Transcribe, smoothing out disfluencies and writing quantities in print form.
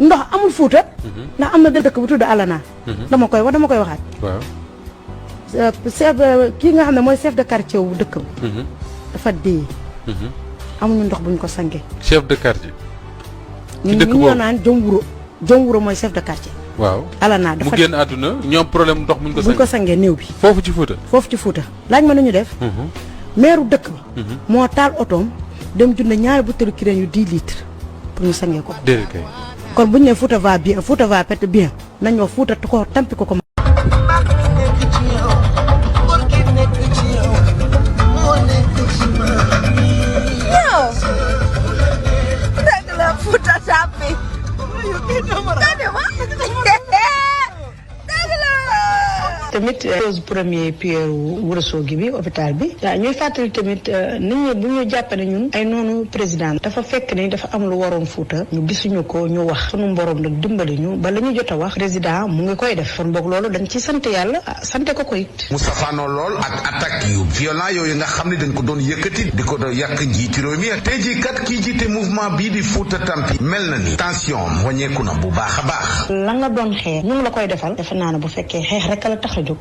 ndox amul Fuuta. ndax am na dëkk bu tudd Alana. dama koy waxaat. waaw. chef kii nga xam ne mooy chef de quartier wu dëkk bi. dafa dee. amuñu ndox buñ ko sange. chef de quartier. ci dëkk boobu ñun naan Jom Wuro mooy chef de quartier. waaw Alana dafa mu génn àdduna ñoom problème ndox buñ ko sangee néew bi. foofu ci Fuuta. laaj ma nu ñu def. meeru dëkk bi. moo taal otoom dem jënd ñaari butéelu kireen yu 10 litres pour ñu sangee ko. déedéet kay. kon bu ñu nee Fuuta va bien Fuuta va peut-être bien nañ wax Fuuta ko tampi ko. tamit pose premier pierre Ourossogui bi hôpital bi waaw ñuy fàttali tamit nit ñi bu ñu jàpp ne ñun ay noonu président dafa fekk ni dafa am lu waroon Fuuta ñu gisuñu ko ñu wax sunu borom nag dimbali ñu ba la ñu jot a wax président mu ngi koy def kon boog loolu dañ ci sant yàlla sante ko it. mu safaanoo lool ak attaque yu violent yooyu nga xam ne dañ ko doon yëkkati di ko doon yàq njiiti réew mi tey jii kat kii jiite mouvement bii di Fuuta Tampi mel na ni tension wàññeeku na bu baax a baax. la nga doon xeex ñu ngi la koy defal defe naa ne bu fekkee xeex rek la tax a jóg